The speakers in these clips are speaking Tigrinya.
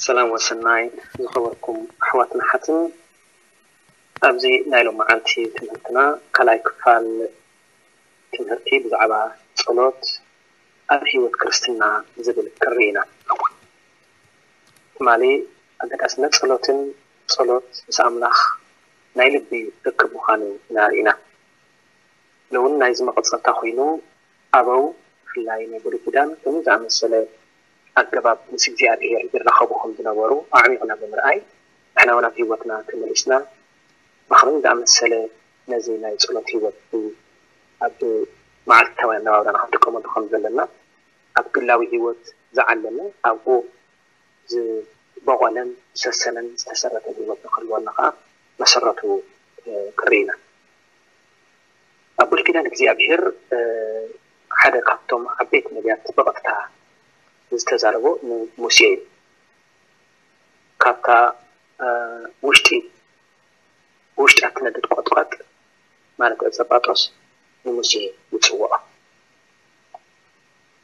ሰላም ወሰናይ ዝኸበርኩም ኣሕዋትን ኣሓትን፣ ኣብዚ ናይ ሎማዓንቲ ትምህርትና ካልኣይ ክፋል ትምህርቲ ብዛዕባ ጸሎት ኣብ ህይወት ክርስትና ዝብል ክርኢ ኢና። ትማሊ ኣገዳስነት ጸሎትን ጸሎት ምስ ኣምላኽ ናይ ልቢ ርክብ ምዃኑ ኢና ርኢና። ሎውን ናይዚ መቐጸልታ ኮይኑ ኣበው ብፍላይ ናይ ብሉይ ኪዳን ከመይ ዝኣመሰለ ኣገባብ ምስ እግዚኣብሔር ይራኸቡ ከም ዝነበሩ ኣዕሚቕና ብምርኣይ ንሕና እውን ኣብ ህይወትና ተመሊስና ብኸመይ ዝኣመሰለ ነዚ ናይ ጸሎት ህይወት ኣብ መዓልታዊ ኣነባብራና ክንጥቀመሉ ከም ዘለና ኣብ ግላዊ ህይወት ዝዓለመ ኣብኡ ዝበቖለን ዝሰሰነን ዝተሰረተን ህይወት ንክህልወና ከዓ መሰረቱ ክርኢ ኢና። ኣብ ብሉይ ኪዳን እግዚኣብሔር ሓደ ካብቶም ዓበይቲ ነቢያት ብቐጥታ ዝተዛረቦ ንሙሴ እዩ። ካብታ ውሽጢ ውሽጢ እትነድድ ቆጥቋጥ ማለት ዕጸ ጳጦስ ንሙሴ ይጽውዖ።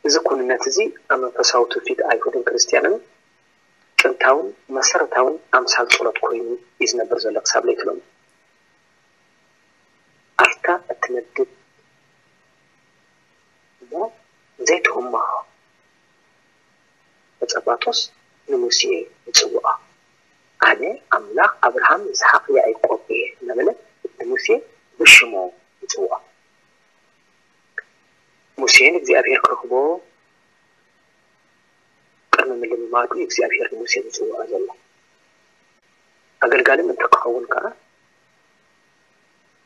እዚ ኩንነት እዚ ኣብ መንፈሳዊ ትውፊት ኣይሁድን ክርስትያንን ጥንታውን መሰረታውን ኣምሳል ጸሎት ኮይኑ እዩ ዝነብር ዘሎ ክሳብ ለይቲ ሎሚ። ኣብታ እትነድድ እሞ ዘይትህመኽ ዕጸ ጳጦስ ንሙሴ ይጽውዖ። ኣነ ኣምላኽ ኣብርሃም፣ ይስሓቕ፣ ያዕቆብ እየ እናበለ ንሙሴ ብሽሙ ይጽውዖ። ሙሴ ንእግዚኣብሔር ክረኽቦ ቅድሚ ምልምማዱ እግዚኣብሔር ንሙሴ ዝጽውዖ ዘሎ። ኣገልጋሊ ምእንቲ ክኸውን ከኣ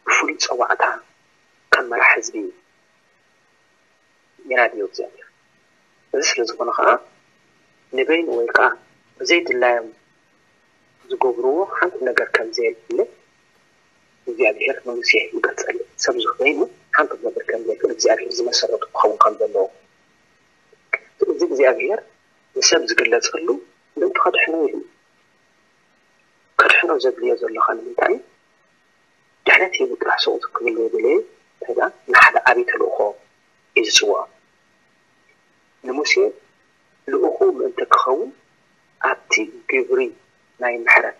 ብፍሉይ ጸዋዕታ ከም መራሕ ህዝቢ የናድዮ እግዚኣብሔር። እዚ ስለ ዝኾነ ከኣ ንበይኑ ወይ ከኣ ብዘይ ድላዮም ዝገብርዎ ሓንቲ ነገር ከም ዘየለ እግዚኣብሔር ንሙሴ ይገልጸሉ። ሰብ ዝበይኑ ሓንቲ ክገብር ከም ዘይክእል እግዚኣብሔር ዝመሰረቱ ክኸውን ከም ዘለዎ። ስለዚ እግዚኣብሔር ንሰብ ዝግለጸሉ ምእንቲ ከድሕኖ ኢሉ። ከድሕኖ ዘድልዮ ዘሎ ከ ንምንታይ እዩ? ድሕነት ሂቡ ጥራሕ ስቕ ክብል ዘይደለየ፣ እንታይ ደኣ ንሓደ ዓብዪ ተልእኾ እዩ ዝጽውዖ። ንሙሴ ልኡኹ ምእንቲ ክኸውን ኣብቲ ግብሪ ናይ ምሕረት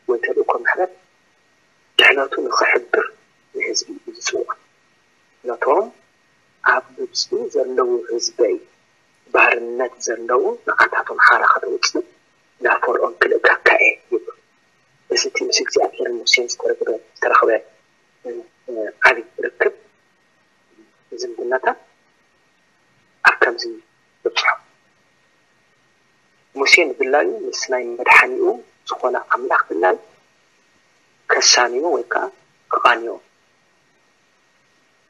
ወይ ተልእኮ ምሕረት ድሕነቱ ንኽሕብር ንህዝቢ እዩ ዝጽውዖ። ነቶም ኣብ ግብጺ ዘለዉ ህዝበይ ባርነት ዘለዉ ንዓታቶም ሓራ ከተውጽእ ናብ ፈርኦን ክልእከካ እየ ይብሎ። እዚ እቲ ምስ እግዚኣብሄርን ሙሴን ዝተረኽበ ዝተረኽበ ዓቢ ርክብ ዝምድናታት ኣብ ከምዚ ይብጽሖ። ሙሴ ንድላዩ ምስ ናይ መድሓኒኡ ዝኾነ ኣምላኽ ድላይ ከሳንዮ ወይ ከኣ ክቓንዮ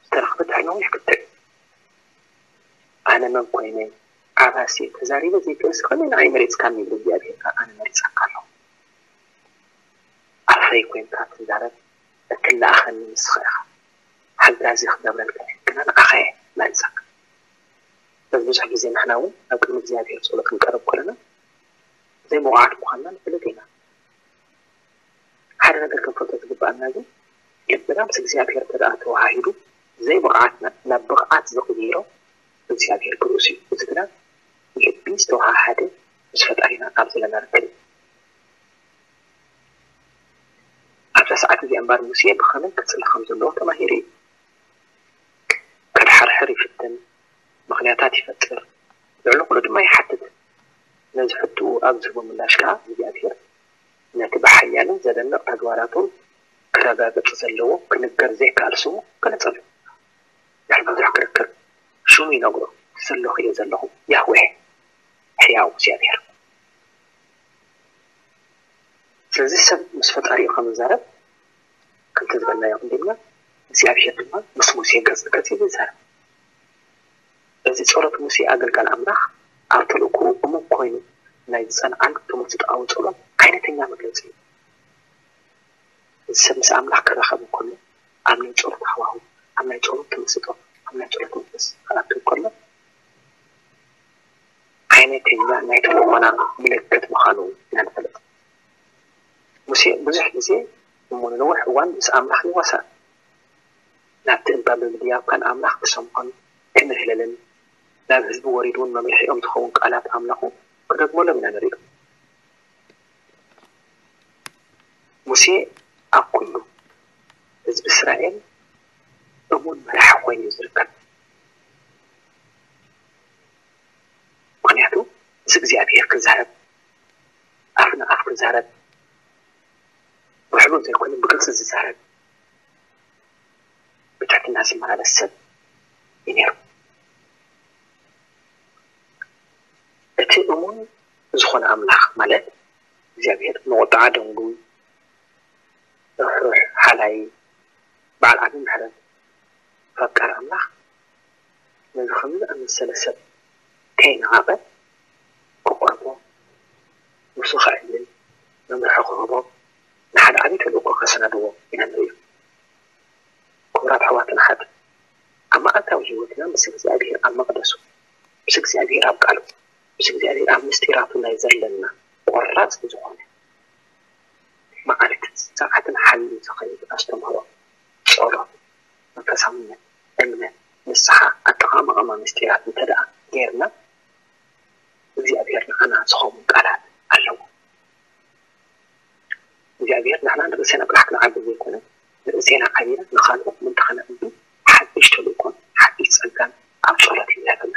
ዝተረኽበ ድሕሪ ነዊሕ ክትዕ ኣነ መን ኮይነ ዓባሲ ተዛሪበ ዘይክእልሲ ከመይ ንዓይ መሪፅካኒ ይብል እግዚኣብሄር ከኣ ኣነ መሪፀካ ኣለኹ። ኣፈይ ኮይንካ ትዛረብ እትለኣኸኒ ንስኻ ኢኻ። ሓጋዚ ክገብረልካ እየ ግና ንዓኻ እየ መሪፀካ። በዚ ብዙሕ ግዜ ንሕና እውን ኣብ ቅድሚ እግዚኣብሄር ፀሎት ክንቀርብ ከለና ዘይብቑዓት ምዃንና ንፈልጥ ኢና። ሓደ ነገር ክንፈልጦ ዝግበኣና ግን ልብና ምስ እግዚኣብሄር እንተ ደኣ ተወሃሂዱ ዘይብቕዓትና ናብ ብቕዓት ዝቕይሮ እግዚኣብሄር ብርእሱ እዩ። እዚ ግና ልቢ ዝተወሃሃደ ምስ ፈጣሪና ኣብ ዘለና ርክብ እዩ። ኣብዛ ሰዓት እዚኣ እምበር ሙሴ ብኸመይ ክጽሊ ከም ዘለዎ ተማሂሩ እዩ። ከድሓርሕር ይፍትን፣ ምኽንያታት ይፈጥር፣ ልዕሊ ኩሉ ድማ ይሓትት። ነዚ ሕቶኡ ኣብ ዝህቦ ምላሽ ከኣ እግዚኣብሄር ነቲ ብሓያልን ዘደንቕ ተግባራቱን ክረጋገጽ ዘለዎ ክንገር ዘይከኣል ስሙ ገለጸሉ። ድሕሪ ብዙሕ ክርክር ሽሙ ይነግሮ፣ ዘለኹ እየ ዘለኹ፣ ያህዌህ፣ ሕያው እግዚኣብሄር። ስለዚ ሰብ ምስ ፈጣሪኡ ከም ዝዛረብ ከምቲ ዝበልናዮ ቅዲምና እግዚኣብሄር ድማ ምስ ሙሴ ገጽ ንገጽ እዩ ዝዛረብ። እዚ ጸሎት ሙሴ ኣገልጋሊ ኣምላኽ ኣብ ተልእኮኡ እሙን ኮይኑ ናይ ዝጸንዓሉ ተመስጦኣዊ ጸሎት ዓይነተኛ መግለጺ እዩ። እዚ ሰብ ምስ ኣምላኽ ክራኸብ እንከሎ ኣብ ናይ ጸሎት ሃዋህው፣ ኣብ ናይ ጸሎት ተመስጦ፣ ኣብ ናይ ጸሎት መንፈስ ክኣቱ እንከሎ ዓይነተኛ ናይ ተልእኾና ምልክት ምዃኑ ኢና ንፈልጥ። ሙሴ ብዙሕ ግዜ እሞ ንነዊሕ እዋን ምስ ኣምላኽ ይዋሳእ። ናብቲ እምባ ብምድያብ ካን ኣምላኽ ክሰምዖን ክምህለልን ናብ ህዝቢ ወሪዱ እውን መምርሒኦም ዝኸውን ቃላት ኣምላኹ ክደግመሎም ኢና ንሪኦ። ሙሴ ኣብ ኩሉ ህዝቢ እስራኤል እሙን መራሒ ኮይኑ እዩ ዝርከብ። ምክንያቱ ምስ እግዚኣብሔር ክዛረብ፣ ኣፍ ንኣፍ ክዛረብ፣ ብሕቡእ ዘይኮነ ብግልፂ ዝዛረብ፣ ብትሕትና ዝመላለስ ሰብ እዩ ነይሩ። እቲ እሙን ዝኾነ ኣምላኽ ማለት እግዚኣብሔር ንቁጥዓ ደንጉይ፣ ርሕሩሕ ሓላይ፣ በዓል ዓቢ ምሕረት፣ ፈቃር ኣምላኽ ነዚ ከምዚ ዝኣመሰለ ሰብ ከይነቓቐ ክቆርቦ፣ ንሱ ከዕልል፣ መምርሒ ክህቦ፣ ንሓደ ዓቢ ተልእኮ ከሰናድዎ ኢና ንርእዮ። ክቡራት ኣሕዋትን ኣሓትን፣ ኣብ መዓልታዊ ህይወትና ምስ እግዚኣብሔር ኣብ መቕደሱ፣ ምስ እግዚኣብሔር ኣብ ቃሉ፣ ምስ እግዚኣብሔር ኣብ ምስጢራቱ ናይ ዘለና ቆራጽ ዝኾነ መዓልትን ሰዓትን ሓልዩ ዝኸይድ ኣስተምህሮ፣ ጸሎት፣ መንፈሳውነት፣ እምነት፣ ንስሓ፣ ኣጠቓቕማ ምስጢራት እንተ ደኣ ጌርና፣ እግዚኣብሔር ንዓና ዝኸውን ቃላት ኣለዎ። እግዚኣብሔር ንሕና ንርእስና ጥራሕ ክንዓቢ ዘይኮነ፣ ንርእስና ዓቢና ንኻልኦት ምእንቲ ኸነዕቢ ሓድሽ ተልእኮን ሓድሽ ጸጋን ኣብ ጸሎት እዩ ዝህበና።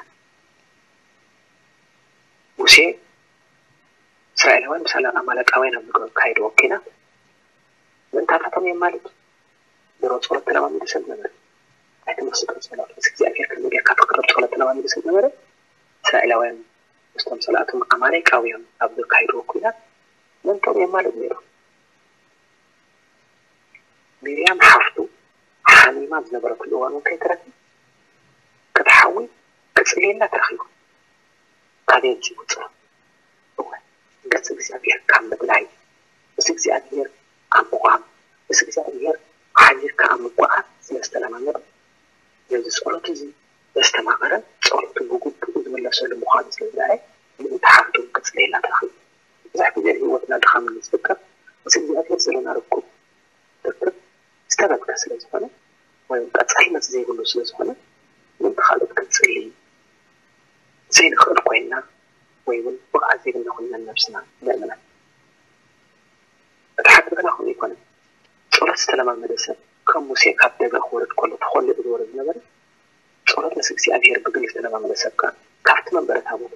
ሙሴ እስራኤላውያን ምስ ኣማሌቃውያን ኣብ ዝገበርካይድዎ ኲናት ምእንታታቶም የማልድ ድሮ ጸሎት ተለማሚዱ ሰብ ነበረ። ኣይትመስጦ ጸሎት ምስ እግዚኣብሔር ከመይ ጌርካ ትቅርብ ጸሎት ተለማሚዱ ሰብ ነበረ። እስራኤላውያን ምስቶም ጸላእቶም ኣማሌቃውያን ኣብ ዘካይድዎ ኲናት ምእንቶም የማልድ ነይሩ። ሚርያም ሓፍቱ ሓሚማ ዝነበረትሉ እዋን እውን ከይተረፈ ክትሓዊ ክጽልየላ ተረኺቡ። ካበይ ኣምጺኡ ጸሎት? እወ፣ ገጽ እግዚኣብሔር ካብ ምድላይ፣ ምስ እግዚኣብሔር ኣብ ምዃን፣ ምስ እግዚኣብሔር ሓቢርካ ኣብ ምጉዓዝ ስለ ዝተለማመደ፣ ነዚ ጸሎት እዚ ዘስተማቐረ፣ ጸሎቱ ብግቡእ ዝምለሰሉ ምዃኑ ስለ ዝረኣየ፣ ምእንቲ ሓፍቱ ክጽልየላ ተረኺቡ። ብዙሕ ግዜ ኣብ ህይወትና ድኻም ንዝፍጠር፣ ምስ እግዚኣብሔር ዘለና ርክብ ርክብ ዝተበትከ ስለ ዝኾነ ወይ እውን ቀጻልነት ዘይብሉ ስለ ዝኾነ፣ ምእንቲ ካልኦት ክንጽሊ ዘይንኽእል ኮይንና ወይ እውን ብቕዓት ዘይብልና ኮይንና ንነብስና ነእምና። እቲ ሓቂ ግና ከምኡ ኣይኮነን። ጸሎት ዝተለማመደ ሰብ ከም ሙሴ ካብ ደጋ ክወርድ ከሎ ተኾሊዑ ዝወርድ ዝነበረ፣ ጸሎት ምስ እግዚኣብሔር ብግሊ ዝተለማመደ ሰብ ከኣ ካብቲ መንበረ ታቦት፣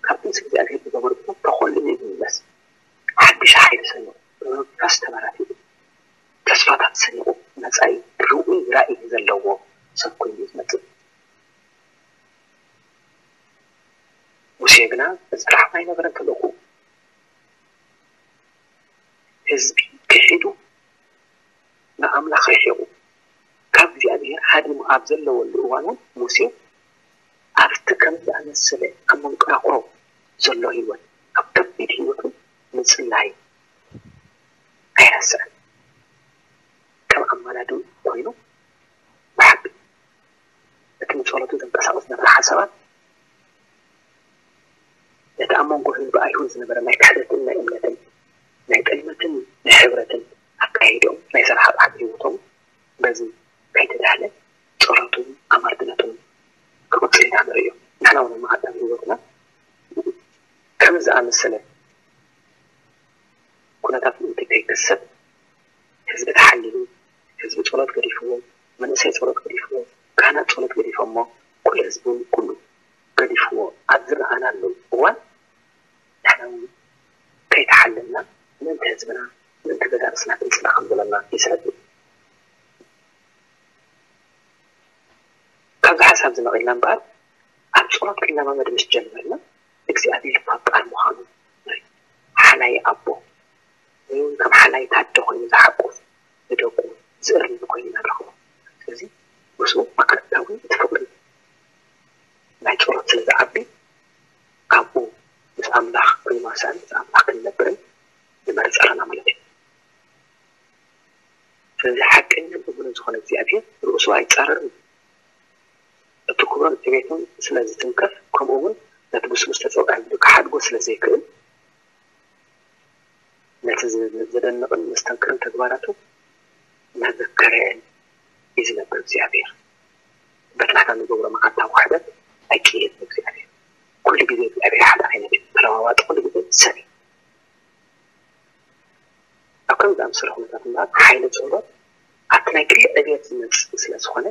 ካብቲ ምስ እግዚኣብሔር ዝገበሮ ጸሎት ተኾሊዑ እዩ ዝምለስ። ሓድሽ ሓይሊ ሰኒቑ፣ ብመንፈስ ተበራቲዑ፣ ተስፋታት ሰኒቑ፣ መጻኢ ርኡይ ራእይ ዘለዎ ሰብ ኮይኑ እዩ ዝመጽእ። ሙሴ ግና እዚ ጥራሕ ኣይነበረን ተልእኮኡ። ህዝቢ ክሒዱ ንኣምላኽ ርሒቑ ካብ እግዚኣብሔር ሃዲሙ ኣብ ዘለወሉ እዋን እውን ሙሴ ኣብቲ ከምዚ ዝኣመሰለ ኣብ መንቀራቕሮ ዘሎ ህይወት፣ ኣብ ከቢድ ህይወቱ ምጽላይ ኣይረስዕን። ከም ኣማላዲ ኮይኑ ብሓቂ እቲ ንጸሎቱ ዘንቀሳቕስ ዝነበረ ሓሳባት ነቲ ኣብ መንጎ ህዝቢ ኣይሁድ ዝነበረ ናይ ክሕደትን ናይ እምነትን ናይ ጥልመትን ናይ ሕብረትን ኣካይድኦም ናይ ስራሕ ኣብሓት ህይወቶም በዚ ከይተዳህለ ጸሎቱን ኣማልድነቱን ክቕጽል ኢና ንርእዮ። ንሕና እውን ኣብ መዓልታዊ ህይወትና ከምዚ ዝኣመሰለ ኩነታት ምእንቲ ከይክሰት ህዝቢ ተሓሊሉ፣ ህዝቢ ጸሎት ገዲፍዎ፣ መንእሰይ ጸሎት ገዲፍዎ፣ ካህናት ጸሎት ገዲፎሞ፣ ኩሉ ህዝቢ እውን ኩሉ ገዲፍዎ ኣብ ዝረኣናሉ እዋን ንሕና እውን ከይተሓለልና ምእንቲ ህዝብና ምእንቲ ገዛእ ርእስና ክንጽሊ ከም ዘለና ይስረድ እዩ። ካብዚ ሓሳብ እዚ ነቒልና እምበኣር ኣብ ጸሎት ክንለማመድ ምስ ጀመርና እግዚኣብሔር ፈቃር ምዃኑ ንርኢ። ሓላይ ኣቦ ወይ እውን ከም ሓላይ ታደ ኮይኑ ዝሓቁፍ ንደቁ ዝእርም ኮይኑ ኢና ንረኽቦ። ስለዚ ምስኡ መዓልታዊ እቲ ፍቕሪ ናይ ጸሎት ስለ ዝዓቢ ኣብኡ ምስ ኣምላኽ ክንዋሳእን ምስ ኣምላኽ ክንነብርን ንመርጽ ኣለና ማለት እዩ። ስለዚ ሓቀኛን እሙንን ዝኾነ እግዚኣብሔር ርእሱ ኣይጻረርን እዩ። እቲ ክብሮን ዕቤቱን ስለ ዝትንከፍ፣ ከምኡ እውን ነቲ ብስሙ ዝተጸውዐ ህዝቢ ክሓድጎ ስለ ዘይክእል፣ ነቲ ዝ- ዘደንቕን መስተንክርን ተግባራቱ እናዘከረ እዩ ዝነብር እግዚኣብሔር። በቲ ንሕና ንገብሮ መዓልታዊ ክሕደት ኣይቅየድን እግዚኣብሔር። ኩሉ ግዜ እግዚኣብሔር ሓደ ዓይነት እዩ፣ ተለዋዋጢ ኩሉ ግዜ ሰብ እዩ። ኣብ ከምዚ ኣብ ስረ ኩነታት እምበኣር ሓይሊ ጸሎት ኣብቲ ናይ ግሊ ዕብየት ዝመጽእ ስለ ዝኾነ፣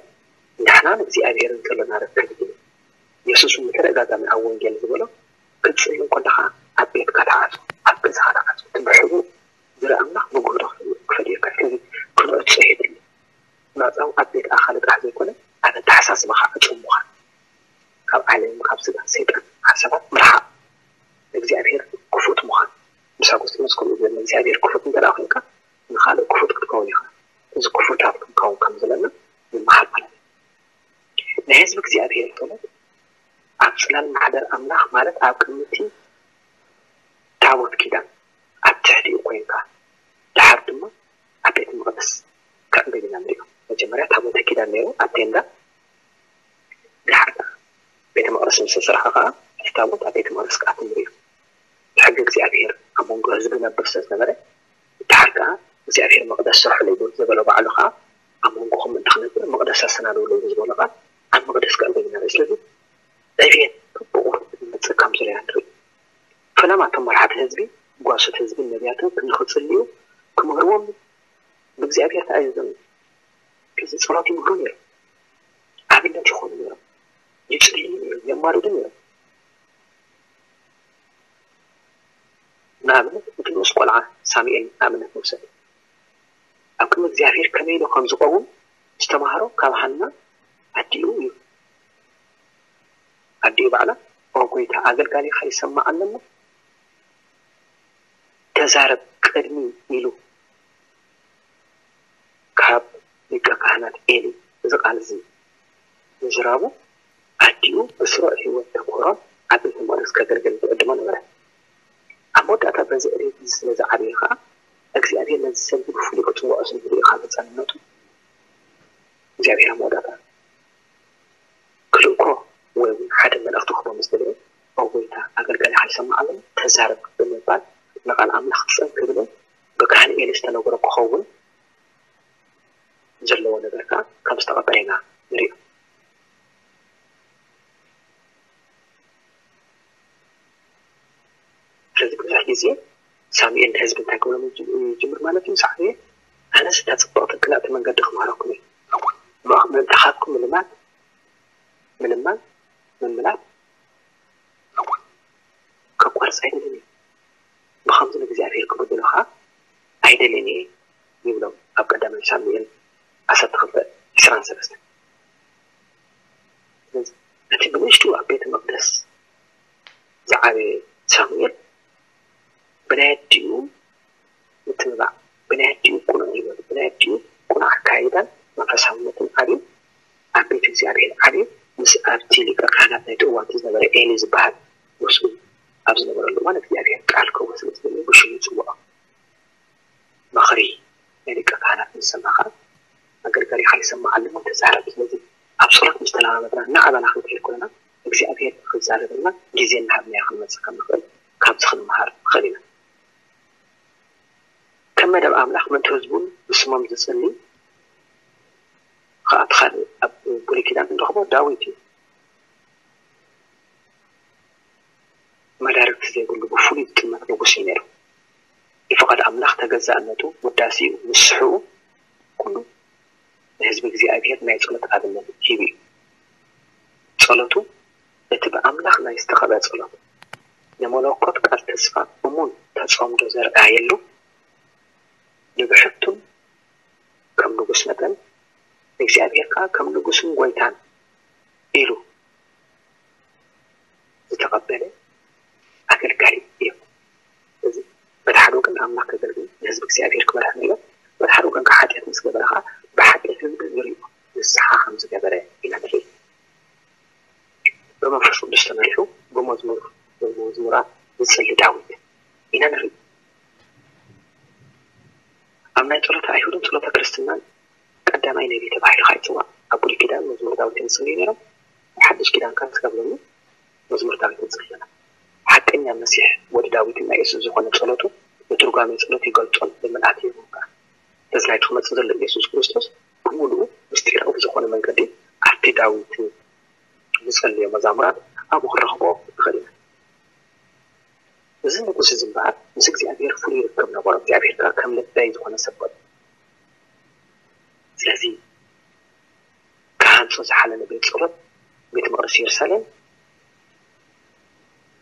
ንሕና ንእግዚኣብሔር እንከሎ ናረክብ እዩ። የሱስ እውን ብተደጋጋሚ ኣብ ወንጌል ዝበሎ፣ ክትጽሊ እንከለኻ ኣብ ቤትካ ተዓጾ፣ ኣብ ገዛኻ ተዓጾ፣ እቲ ብሕቡእ ዝርኢ ኣምላኽ ብግህዶ ክፈድየካ እዩ። ስለዚ ክንዕጾ የድሊ። ማዕጻው ኣብ ቤት ኣኻሊ ጥራሕ ዘይኮነ፣ ኣብ ኣተሓሳስባኻ ዕጹው ምዃን፣ ካብ ዓለም፣ ካብ ስጋ ሰይጣን ሓሳባት ምርሓቕ፣ ንእግዚኣብሔር ክፉት ምዃን። ምስ ኣጎስጢኖስ ከምኡ ዝበለ፣ ንእግዚኣብሔር ክፉት እንተ ደኣ ኮይንካ፣ ንኻልእ ክፉት ክትከውን ኢኻ። እዚ ክፉታት ክንከውን ከም ዘለና ይመሃር ማለት እዩ። ናይ ህዝቢ እግዚኣብሔር ጸሎት ኣብ ጽላል ማሕደር ኣምላኽ፣ ማለት ኣብ ቅድሚ እቲ ታቦት ኪዳን ኣብ ትሕቲኡ ኮይንካ፣ ደሓር ድማ ኣብ ቤተ መቕደስ ከዕብብ ኢና ንሪኦ። መጀመርያ ታቦተ ኪዳን ነይሩ ኣብ ቴንዳ፣ ደሓር ቤተ መቕደስ ምስ ተሰርሐ ከዓ እቲ ታቦት ኣብ ቤተ መቕደስ ክኣቱ ንሪኦ። ሕጊ እግዚኣብሔር ኣብ መንጎ ህዝቢ ነብር ስለ ዝነበረ፣ ደሓር ከዓ እግዚኣብሔር መቕደስ ስርሑለይ ዝበሎ ባዕሉ ከዓ ኣብ መንጎኹም ምእንቲ ክነብር መቕደስ ኣሰናድውለይ ዝበሎ ቃል ኣብ መቕደስ ከዕብብ ኢና ንርኢ። ስለዚ ዕብየት ብቑሩብ ይመጽእ ከም ዘሎ ኢና ንርኢ። ፈለማ እቶም መራሕቲ ህዝቢ፣ ጓሶት ህዝብን ነቢያትን ንኽጽልዩ ክምህርዎም ብእግዚኣብሔር ተኣዚዞም እዮም። ስለዚ ጸሎት ይምህሩ ነይሮም። ኣብነት ይኾኑ ነይሮም። ይጽልዩ ነይሮም። የማልዱ ነይሮም። ንኣብነት እቲ ንኡስ ቆልዓ ሳሙኤል ንኣብነት ንውሰድ። ኣብ ቅድሚ እግዚኣብሔር ከመይ ኢሉ ከም ዝቐውም ዝተማህሮ ካብ ሃና ኣዲኡ እዩ። ኣዲኡ ባዕላ፣ "ኦ ጐይታ፣ ኣገልጋሊኻ ይሰምዕ ኣሎ እሞ ተዛረብ ቅድሚ" ኢሉ ካብ ሊቀ ካህናት ኤሊ እዚ ቃል እዚ ምዝራቡ፣ ኣዲኡ ብስሩዕ ህይወት ተግህሮን ኣብ ቤተ መቕደስ ከገልግል ትዕድሞ ነበረ። ኣብ መወዳእታ በዚ ዕቤት እዚ ስለ ዝዓበየ ኸኣ፣ እግዚኣብሔር ነዚ ሰብ እዚ ብፍሉይ ክጽውዖ ስለ ዝደለየ ካብ ህጻንነቱ፣ እግዚኣብሔር ኣብ መወዳእታ ክልእኮ ወይ እውን ሓደ መልእኽቲ ክህቦ ምስ ደለየ፣ "ኦ ጐይታ፣ ኣገልጋሊኻ ይሰምዕ ኣሎ፣ ተዛረብ" ብምባል ንቓል ኣምላኽ ጽን ክብልን ብካህን ኤሊ ዝተነገሮ ክኸውን ዘለዎ ነገር ከኣ ከም ዝተቐበለ ኢና ንሪኦ። ስለዚ ብዙሕ ግዜ ሳሙኤል ንህዝቢ እንታይ ክብሎም ይጅ-፣ ይጅምር ማለት እዩ? "ሳዕቤ ኣነስ እታ ጽብቕቲ ክልእቲ መንገዲ ክምህረኩም እየ። ምእንቲ ካብኩም ምልማን፣ ምልማን፣ ምምላስ ከቋርጽ ኣይደልን እየ። ብኸምዚ ንእግዚኣብሔር ክብድሎ ኸኣ ኣይደልን እየ" ይብሎም ኣብ ቀዳማይ ሳሙኤል ዓሰርተ ክልተ ዕስራን ሰለስተን። ስለዚ እቲ ብንእሽቱ ኣብ ቤተ መቕደስ ዝዓበየ ሳሙኤል ብናይ ኣዲኡ ምትብባዕ፣ ብናይ ኣዲኡ ቅኑዕ ህይወት፣ ብናይ ኣዲኡ ቅኑዕ ኣካይዳን መንፈሳውነትን ዓብዩ ኣብ ቤት እግዚኣብሔር ዓብዩ ምስ ኣብቲ ሊቀ ካህናት ናይቲ እዋን እቲ ዝነበረ ኤሊ ዝበሃል ምስኡ ኣብ ዝነበረሉ እዋን እግዚኣብሔር ቃል ክህቦ ስለ ዝደለየ ብሽሙ ይጽውዖ። ምኽሪ ናይ ሊቀ ካህናት ምስ ሰማዕ ኸኣ ኣገልጋሊኻ ይሰምዕ ኣሎ እሞ ተዛረብ። ስለዚ ኣብ ጸሎት ምስ ተለማመድና እናዓበና ክንከይድ ከለና እግዚኣብሔር ክዛረበና ግዜ እናሃብናዮ ክንመጽእ ከም ንኽእል ካብዚ ክንመሃር ንኽእል ኢና። ከም መደብ ኣምላኽ ምእንቲ ህዝቡን ብስሞም ዝጽሊ ኸኣ እቲ ካልእ ኣብ ብሉይ ኪዳን እንረኽቦ ዳዊት እዩ። መዳርግቲ ዘይብሉ ብፍሉይ ዝጥመት ንጉስ እዩ ነይሩ። ንፍቓድ ኣምላኽ ተገዛእነቱ፣ ውዳሴኡ፣ ንስሕኡ ኩሉ ንህዝቢ እግዚኣብሔር ናይ ጸሎት ኣብነት ሂቡ እዩ። ጸሎቱ እቲ ብኣምላኽ ናይ ዝተቐብአ ጸሎት፣ ንመለኮት ቃል ተስፋ እሙን ተጸምዶ ዘርኣየሉ፣ ንብሕቱን ከም ንጉስ መጠን ንእግዚኣብሔር ከኣ ከም ንጉስን ጐይታን ኢሉ ዝተቐበለ ኣገልጋሊ እዩ። እዚ በቲ ሓደ ወገን ንኣምላኽ ከገልግል ንህዝቢ እግዚኣብሔር ክመርሕ ንሪኦ፣ በቲ ሓደ ወገን ከዓ ሓጢኣት ምስ ገበረ ከዓ ብሓቂ ህዝቢ ዝሪኦ ንስሓ ከም ዝገበረ ኢና ንርኢ። ብመንፈስ ቅዱስ ተመሪሑ ብመዝሙር ወይ መዝሙራት ዝጽሊ ዳዊት ኢና ንርኢ። ኣብ ናይ ጸሎተ ኣይሁድን ጸሎተ ክርስትናን ቀዳማይ ነቢይ ተባሂሉ ከዓ ይጽዋዕ። ኣብ ብሉይ ኪዳን መዝሙር ዳዊት እዮም ዝጽልዩ ነይሮም። ኣብ ሓድሽ ኪዳን ከዓ ስጋብ ሎሚ መዝሙር ዳዊት ንጽሊ ኣለና። ሓቀኛ መሲሕ ወዲ ዳዊትን ናይ የሱስ ዝኾነ ጸሎቱ ብትርጓሜ ጸሎት ይገልጾን ብምልኣት ይህቦም ከዓ። በዚ ናይቲ ክመጽእ ዘሎ ኢየሱስ ክርስቶስ ብምሉኡ ምስጢራዊ ብዝኾነ መንገዲ ኣብቲ ዳዊት ዝጸለዮ መዛሙራት ኣብኡ ክንረኽቦ ንኽእል ኢና። እዚ ንጉስ እዚ እምበኣር ምስ እግዚኣብሔር ፍሉይ ርክብ ነበሮ። እግዚኣብሔር ከኣ ከም ልበይ ዝኾነ ሰብ በሎ። ስለዚ ክሃንጾ ዝሓለነ ቤት ጸሎት፣ ቤተ መቕደስ ኢየሩሳሌም፣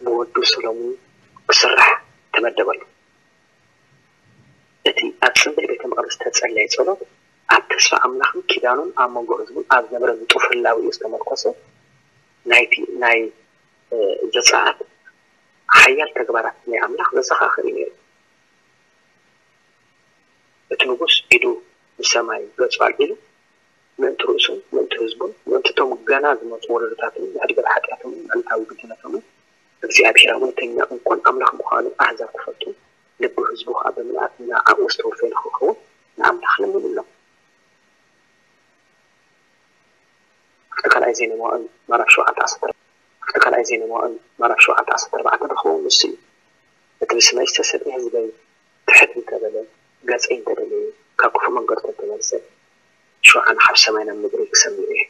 ብወዱ ሰሎሞን ክስራሕ ተመደበሉ። እቲ ኣብ ጽምብል ቤተ መቕደስ ዝተጸለየ ጸሎት፣ ኣብ ተስፋ ኣምላኽን ኪዳኑን ኣብ መንጎ ህዝቡን ኣብ ዝነበረ ንጡፍ ህላዌኡ ዝተመርኮሰ ናይቲ ናይ፣ እ፣ ዘጸኣት ሓያል ተግባራት ናይ ኣምላኽ ዘዘኻኽር እዩ ነይሩ። እቲ ንጉስ ኢዱ ንሰማይ ገጹ ኣልዒሉ፣ ምእንቲ ርእሱን ምእንቲ ህዝቡን፣ ምእንቲ እቶም ገና ዝመጹ ወለዶታትን ንሕድገት ሓጢኣቶምን ምዕልታዊ ግድነቶምን፣ እግዚኣብሔር እውነተኛ እንኮን ኣምላኽ ምዃኑ ኣህዛብ ክፈልጡ፣ ልቢ ህዝቡ ኸኣ ብምልኣት ንዓኡ ዝተወፈየ ንኽኸውን ንኣምላኽ ለምንሎም። ኣብቲ ካልኣይ ዜና መዋዕል ምዕራፍ ሸውዓተ ዓሰርተ ኣርባዕተ፣ ኣብቲ ካልኣይ ዜና መዋዕል ምዕራፍ ሸውዓተ ዓሰርተ ኣርባዕተ ንረኽቦ ንሱ እዩ። እቲ ብስመይ ዝተሰምየ ህዝበይ ትሕት እንተበለ፣ ገጸይ እንተደለየ፣ ካብ ክፉእ መንገዱ እንተተመልሰ፣ ሸውዓን ካብ ሰማይ ናብ ምድሪ ክሰምዕ እየ፣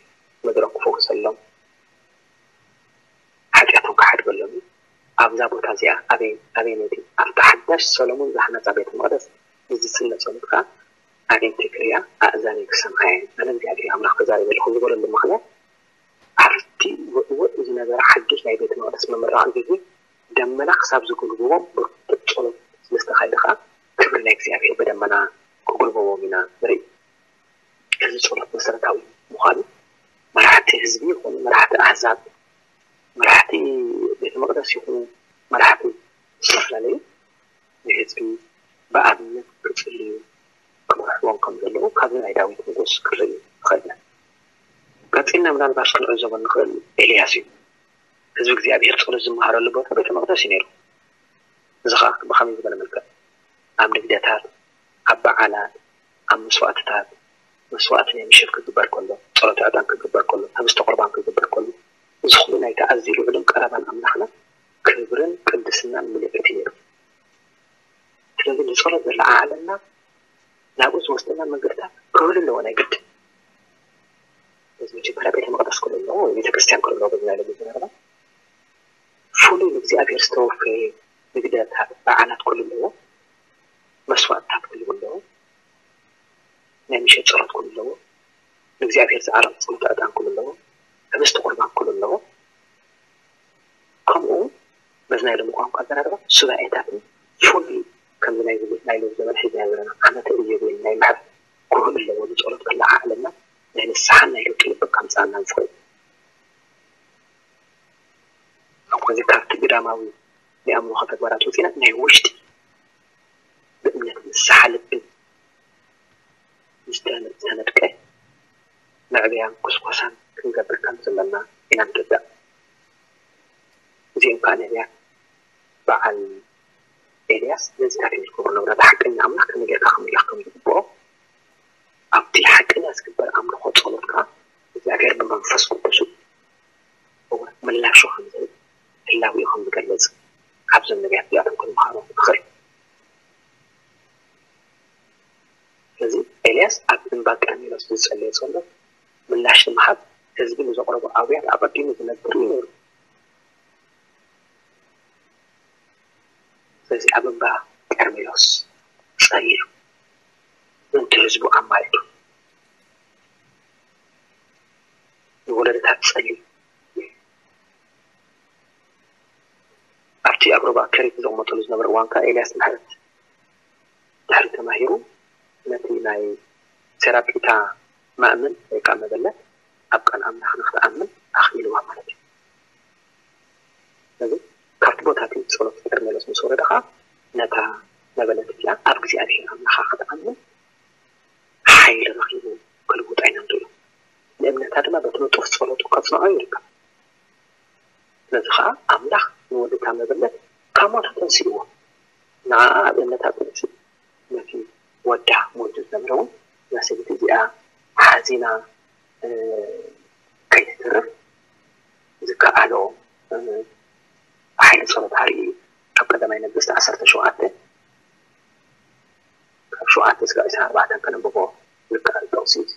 ምድሮም ክፈውሰሎም፣ ሓጢኣቶም ክሓድገሎም እዩ። ኣብዛ ቦታ እዚኣ፣ ኣበይ፣ ኣበይ ነቲ ኣብታ ሓዳሽ ሰሎሞን ዝሃነጻ ቤተ መቕደስ ንዝጽለ ጸሎት ከኣ፣ ኣዒንተይ ክርእያ፣ ኣእዛነይ ክሰምዓ እየን፣ ኣነ እግዚኣብሔር ኣምላኽ ተዛሪበ ኣለኹ ዝበለሉ ምኽንያት፣ ኣብቲ ውዕውዕ ዝነበረ ሓድሽ ናይ ቤተ መቕደስ ምምራቕ ግዜ፣ ደመና ክሳብ ዝጉልብቦም ብርቱዕ ጸሎት ስለ ዝተኻየደ ኸኣ፣ ክብሪ ናይ እግዚኣብሔር ብደመና ክጉልበቦም ኢና ንርኢ። እዚ ጸሎት መሰረታዊ ምዃኑ፣ መራሕቲ ህዝቢ ይኹኑ መራሕቲ ኣህዛብ፣ መራሕቲ ቤተ መቕደስ ይኹኑ መራሕቲ ዝተፈላለዩ ንህዝቢ ብኣብነት ክጽልዩ ክመርሕዎም ከም ዘለዉ ካብዚ ናይ ዳዊት ንጉስ ክንርኢ ንኽእል ኢና። ቀጺልና ምናልባት ክንዕዘቦ እንኽእል ኤልያስ እዩ። ህዝቢ እግዚኣብሔር ጸሎት ዝመሃረሉ ቦታ ቤተ መቕደስ እዩ ነይሩ። እዚ ኸኣ ብኸመይ ዝበለ መልክዕ? ኣብ ንግደታት፣ ኣብ በዓላት፣ ኣብ መስዋእትታት፣ መስዋእቲ ናይ ምሸት ክግበር ከሎ፣ ጸሎተ ዕጣን ክግበር ከሎ፣ ህብስተ ቁርባን ክግበር ከሎ፣ እዚ ኹሉ ናይቲ ኣዝዩ ልዑልን ቀረባን ኣምላኽና ክብርን ቅድስናን ምልክት እዩ ነይሩ። ስለዚ ንጸሎት ዘለዓዕለና ናብኡ ዝወስደና መንገድታት ክህሉ ኣለዎ ናይ ግድን። እዚ መጀመርያ ቤተ መቕደስ ክህሉ ኣለዎ ወይ ቤተ ክርስቲያን ክህሉ ኣለዎ በዚ ናይ ሎሚ ዘረባ። ፍሉይ ንእግዚኣብሔር ዝተወፈየ ንግደታት፣ በዓላት ክህሉ ኣለዎ። መስዋእትታት ክህሉ ኣለዎ። ናይ ምሸት ጸሎት ክህሉ ኣለዎ። ንእግዚኣብሔር ዝቐረብ ጸሎተ ዕጣን ክህሉ ኣለዎ። ህብስተ ቁርባን ክህሉ ኣለዎ። ከምኡ እውን በዚ ናይ ሎሚ ቋንቋ ኣዘራርባ ሱባኤታትን ፍሉይ ከምዚ ናይ ዝብል ናይ ሎሚ ዘመን ሒዝናዮ ዘለና ዓመተ ኢዮቤል ናይ ምሕረት ክህሉ ኣለዎ። ንጸሎት ከለዓዕለና ናይ ንስሓን ናይ ለውጢ ልቢ ከምጽኣልና ዝኽእል። ከምዚ ካብቲ ግዳማዊ ናይ ኣምልኾ ተግባራት ወጺና ናይ ውሽጢ ብእምነት ንስሓ ልብን ዝተነ-፣ ዝተነድቀ መዕበያን ኩስኮሳን ክንገብር ከም ዘለና ኢና ንርዳእ። እዚኦም ከኣ ነቢያት በዓል ኤልያስ ነዚታት እዮም ዝገብሩ ነበሩ። ነቲ ሓቀኛ ኣምላኽ ከመይ ጌርካ ክምለኽ ከም ዝግብኦ፣ ኣብቲ ሓቀኛ ዝግበር ኣምልኾ ጸሎት ከኣ እግዚኣብሔር ብመንፈስ ቅዱሱ እወ ምላሹ ከም ዝህብ፣ ህላዌኡ ከም ዝገልጽ ካብዞም ነቢያት እዚኣቶም ክንመሃሮ ንኽእል። ስለዚ ኤልያስ ኣብ እምባ ቀርሜሎስ ዝጸለዮ ጸሎት ምላሽ ንምሃብ ህዝቢ ንዘቕረቦ ኣውያት ኣቐዲሙ ዝነግር እዩ ነይሩ። ስለዚ ኣብ እምባ ቀርሜሎስ ጸልዩ፣ ምእንቲ ህዝቡ ኣማሊዱ፣ ንወለዶታት ጸልዩ፣ ኣብቲ ኣብ ሩባ ከሪት ዘቕመጠሉ ዝነበረ እዋን ከኣ ኤልያስ ምሕረት ድሕሪ ተማሂሩ፣ ነቲ ናይ ሴራጲታ ማእምን ወይ ከኣ መበለት ኣብ ቃል ኣምላኽ ንኽትኣምን ኣኽኢልዋ ማለት እዩ። ስለዚ ካብቲ ቦታ እቲ ጸሎት ቀርሜሎስ ምስ ወረደ ኸኣ ነታ መበለት እቲኣ ኣብ እግዚኣብሔር ኣምላኻ ክትኣምን ሓይሊ ረኺቡ ክልውጣ ኢና ንርእዮ። ንእምነታ ድማ በቲ ንጡፍ ጸሎቱ ከጽንዖ ይርከብ። ስለዚ ኸኣ ኣምላኽ ንወዲ እታ መበለት ካብ ሞት ኣተንሲእዎ። ንዓኣ ኣብ እምነታ ጸኒሑ ነቲ ወዳ ሞይቱ ዝነበረ እውን እዛ ሰበይቲ እዚኣ ሓዚና፣ እ፣ ከይትተርፍ ዝከኣሎ፣ እ፣ ሓይሊ ጸሎት ኣርእዩ እዩ። ካብ ቀዳማይ ነገስት ዓሰርተ ሸውዓተ ካብ ሸውዓተ እስካብ ዕስራን ኣርባዕተን ከነንብቦ ዝከኣል ጥቕሲ እዩ።